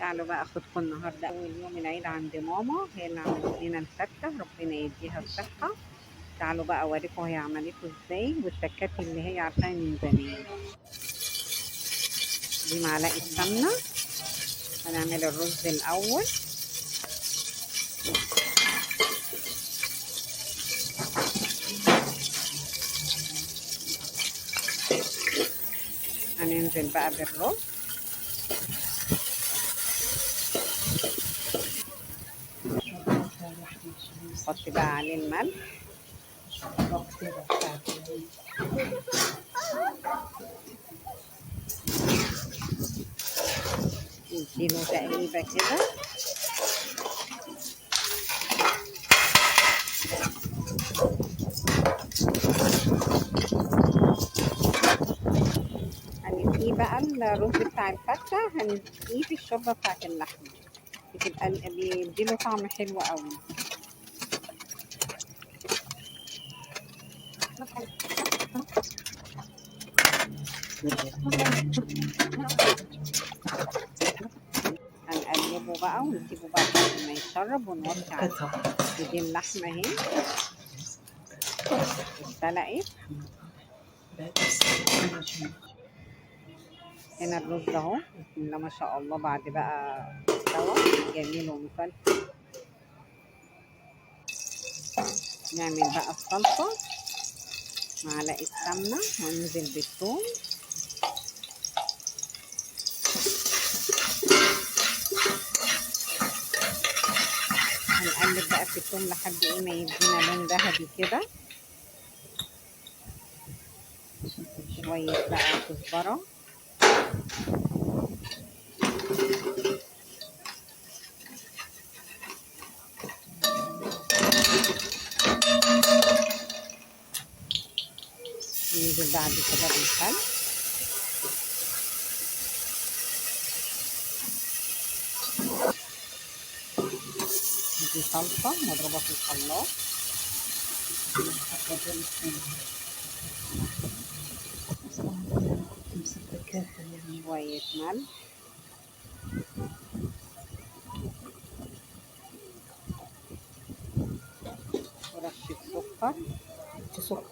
تعالوا بقى اخدكم النهارده اول يوم العيد عند ماما، هي اللي عملت لنا الفته، ربنا يديها الصحة. تعالوا بقى اوريكم هي عملته ازاي والتكات اللي هي عارفاها من زمان. دي معلقه سمنه، هنعمل الرز الاول. هننزل بقى بالرز. نحط بقى عليه الملح. نديله تقليبه كده. هنسقيه بقى الرز بتاع الفته، هنسقيه في الشوربة بتاعت اللحمة، بتبقى بيديله طعم حلو قوي. هنقلبه بقى ونسيبه بقى لحد ما يتشرب ونوطي عليه. دي اللحمة اهي اتسلقت. هنا الرز اهو، بسم الله ما شاء الله، بعد بقى استوى جميل ومفلفل. نعمل بقى الصلصه، معلقه سمنه وننزل بالثوم. هنقلب بقى في الثوم لحد ايه ما يدينا لون ذهبي كده. شوية بقى كزبره، ننزل بعد كده بالخل. دي صلصة مضروبة في الخلاط. شوية ملح، ورشة سكر.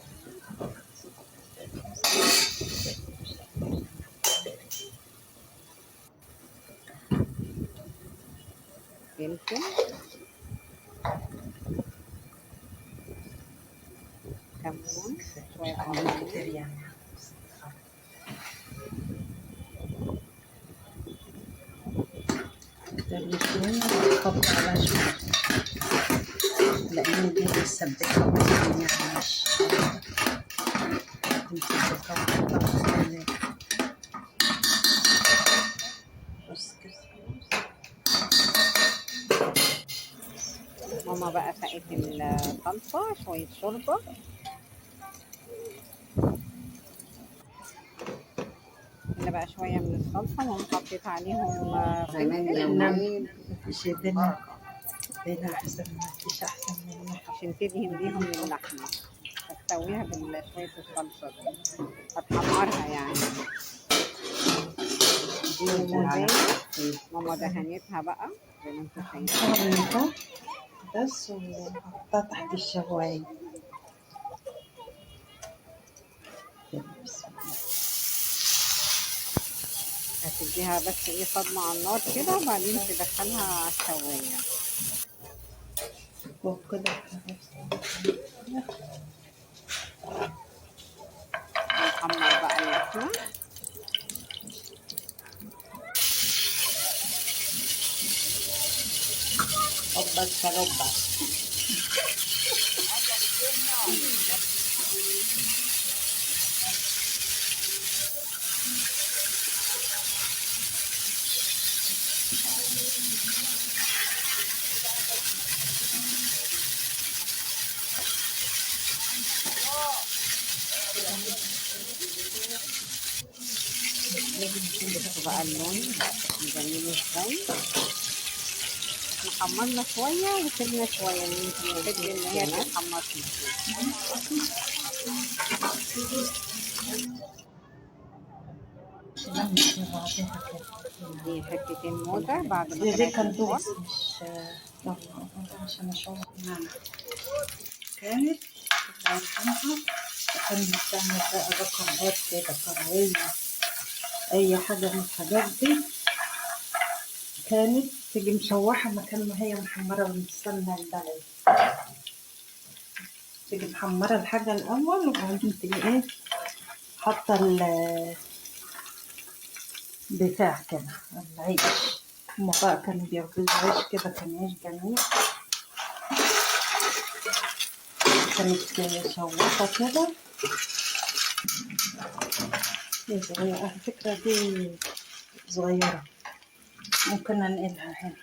فلفل، كمون، شوية كمون، تخبط على شوية لأن دي مسبكة يعني مش مسبكة وحطها. بس كده ماما بقى سقت الصلصة شوية شوربة. هنا بقى شوية من الصلصة ماما حطيت عليهم فلفل. مفيش دنا دنا أحسن، مفيش أحسن منها عشان تدهن بيهم اللحمة. هتسويها بشوية الصلصة دي، هتحمرها يعني. دي موزاية ماما دهنتها بقى زي ما انتم شايفين بس، وحطها تحت الشواية. هتديها بس ايه صدمة على النار كده، وبعدين تدخلها على الشواية. وكده نحمر بقى اللحمة. هوبا الشربة. بصوا بقى اللون جميل ازاي. احنا حمرنا شوية وسيبنا شوية، بنحب ان هي تتحمر في الزيت. لا مش بعضها كده. دي حتتين موزة بعد ما دي طلعت من كندوز الفرن. مش يلا عشان اشوف. كانت الله يرحمها كانت بتعمل بقى بكرات كده كروية، أي حاجة من الحاجات دي كانت تيجي مشوحة مكان ما هي محمرة بالسمنة البلدي، تيجي محمرة الحاجة الأول وبعدين تيجي إيه حاطة بتاع كده العيش. هما بقى كانوا بيخبزوا عيش كده، كان عيش جميل، كانت مشوحة كده. صغيرة على فكرة، دي صغيرة ممكن انقلها هنا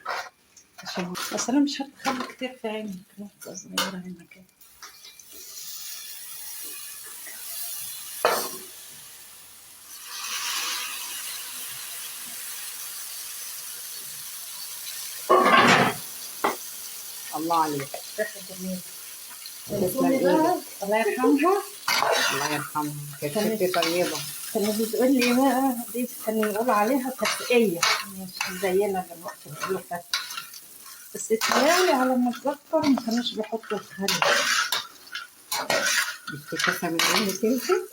عشان بس انا مش هتخلي كتير في عيني، نقطة صغيرة هنا كده. الله عليك، ريحة جميلة. تسلم ايدك. الله يرحمها. الله يرحمها، كانت ست طيبة. كانت بتقول لي بقى دي كانوا يقولوا عليها تفقية، مش زينا دلوقتي بيقولوا فتة، بس اتهيألي على ما اتذكر ما كانوش بيحطوا الخل. افتكاسة من عين سمسم.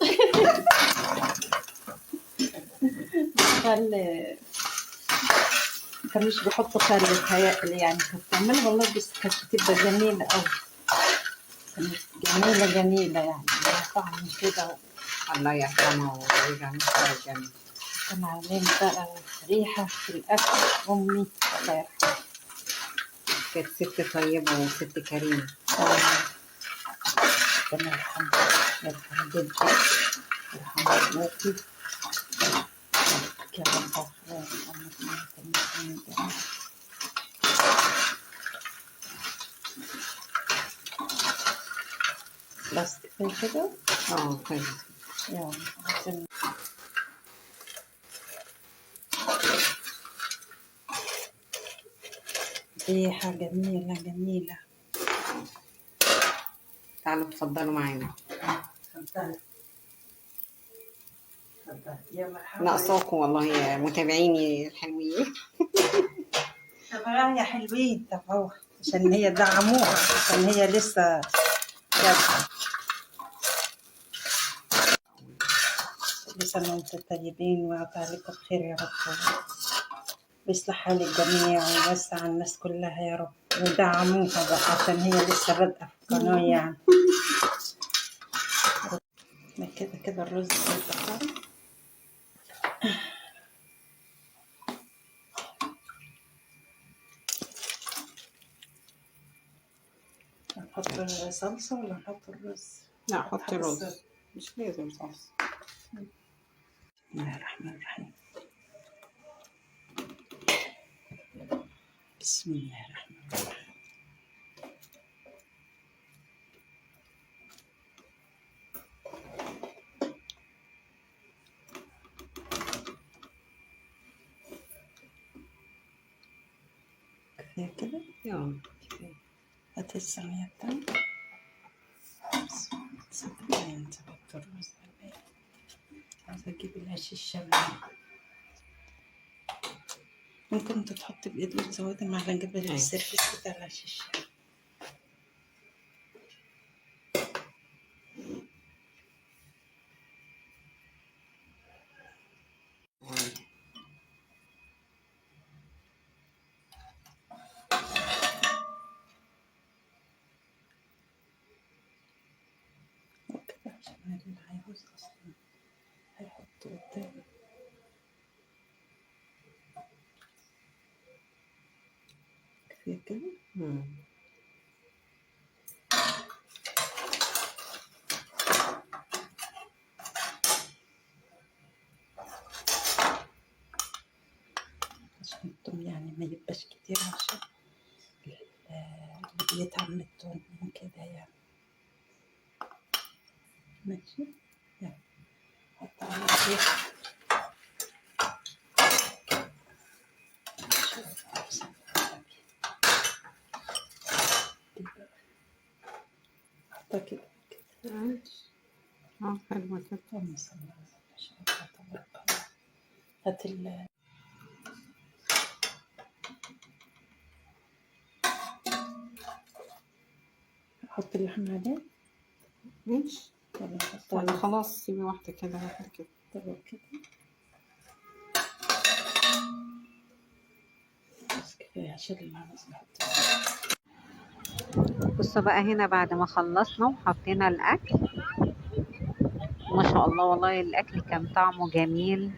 خل ما كانوش بيحطوا خل اتهيألي يعني، كانت بتعملها والله، بس كانت بتبقى جميلة أوي، كانت جميلة جميلة يعني، لها طعم كده. الله يرحمها ويجعل مثواها الجنة. كان عاملين بقى ريحة في الأكل أمي الله يرحمها. كانت ست طيبة وست كريمة. ربنا يرحمها، يرحم جدي، يرحم أبوكي، يا رب. بس كفاية كده؟ كويس. يلا عشان ريحة جميلة جميلة. تعالوا اتفضلوا معانا. اتفضلي اتفضلي يا مرحبا. ناقصاكم والله يا متابعيني الحلوين. تابعوها يا حلوين، تابعوها عشان هي دعموها، عشان هي لسه جادة. كل سنة وانتم طيبين ويعطي عليكم بخير يا رب، ويصلح حال الجميع ويوسع على الناس كلها يا رب. ودعموها بقى عشان هي لسه بادئة في القناة يعني. كده كده الرز بتاعها. نحط صلصة ولا نحط الرز؟ لا حط الرز، مش لازم صلصة. بسم الله الرحمن الرحيم. بسم الله الرحمن الرحيم. كفاية كده؟ كفاية. هاتي الصينية التانية. صدقني انت حط الرز على الباقي. عايزة اجيب العيش الشامي. ممكن انت تحطي بايدك وتزودي معلقة جبن السيرفيس بتاع العيش الشامي. وكده عشان اللي هيعوز اصلا هيحط قدامه. كفاية كده؟ عشان التوم يعني ما يبقاش كتير، عشان اللي بيتعب من التوم وكده يعني. ماشي، يلا حط على الزيت. حطها كده كده. حلوة كده. اللهم صل على سيدنا محمد. هات احط اللحمة عليه. ماشي. ولا احط ولا عليه؟ خلاص سيبي واحدة كده واحدة كده. طب كده بس كفاية، عشان بس نحط. بصوا بقى هنا بعد ما خلصنا وحطينا الأكل، ما شاء الله والله الأكل كان طعمه جميل.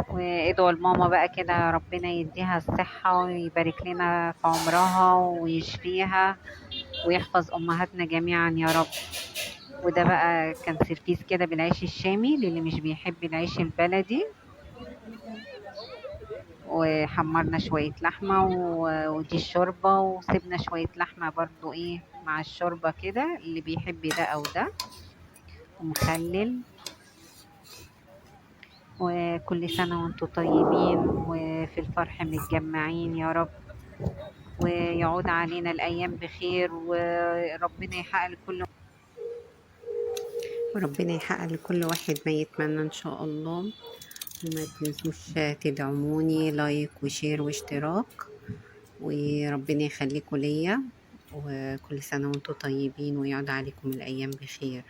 وادعوا لماما بقى كده ربنا يديها الصحة ويبارك لنا في عمرها ويشفيها ويحفظ أمهاتنا جميعا يا رب. وده بقى كان سيرفيس كده بالعيش الشامي للي مش بيحب العيش البلدي. وحمرنا شوية لحمة ودي الشوربة، وسيبنا شوية لحمة برضو مع الشوربة كده اللي بيحب ده أو ده، ومخلل. وكل سنة وانتم طيبين وفي الفرح متجمعين يا رب، ويعود علينا الأيام بخير، وربنا يحقق لكل وربنا يحقق لكل واحد ما يتمنى إن شاء الله. وما تنسوش تدعموني like و share واشتراك، وربنا يخليكم ليا، وكل سنة وانتم طيبين ويعود عليكم الأيام بخير.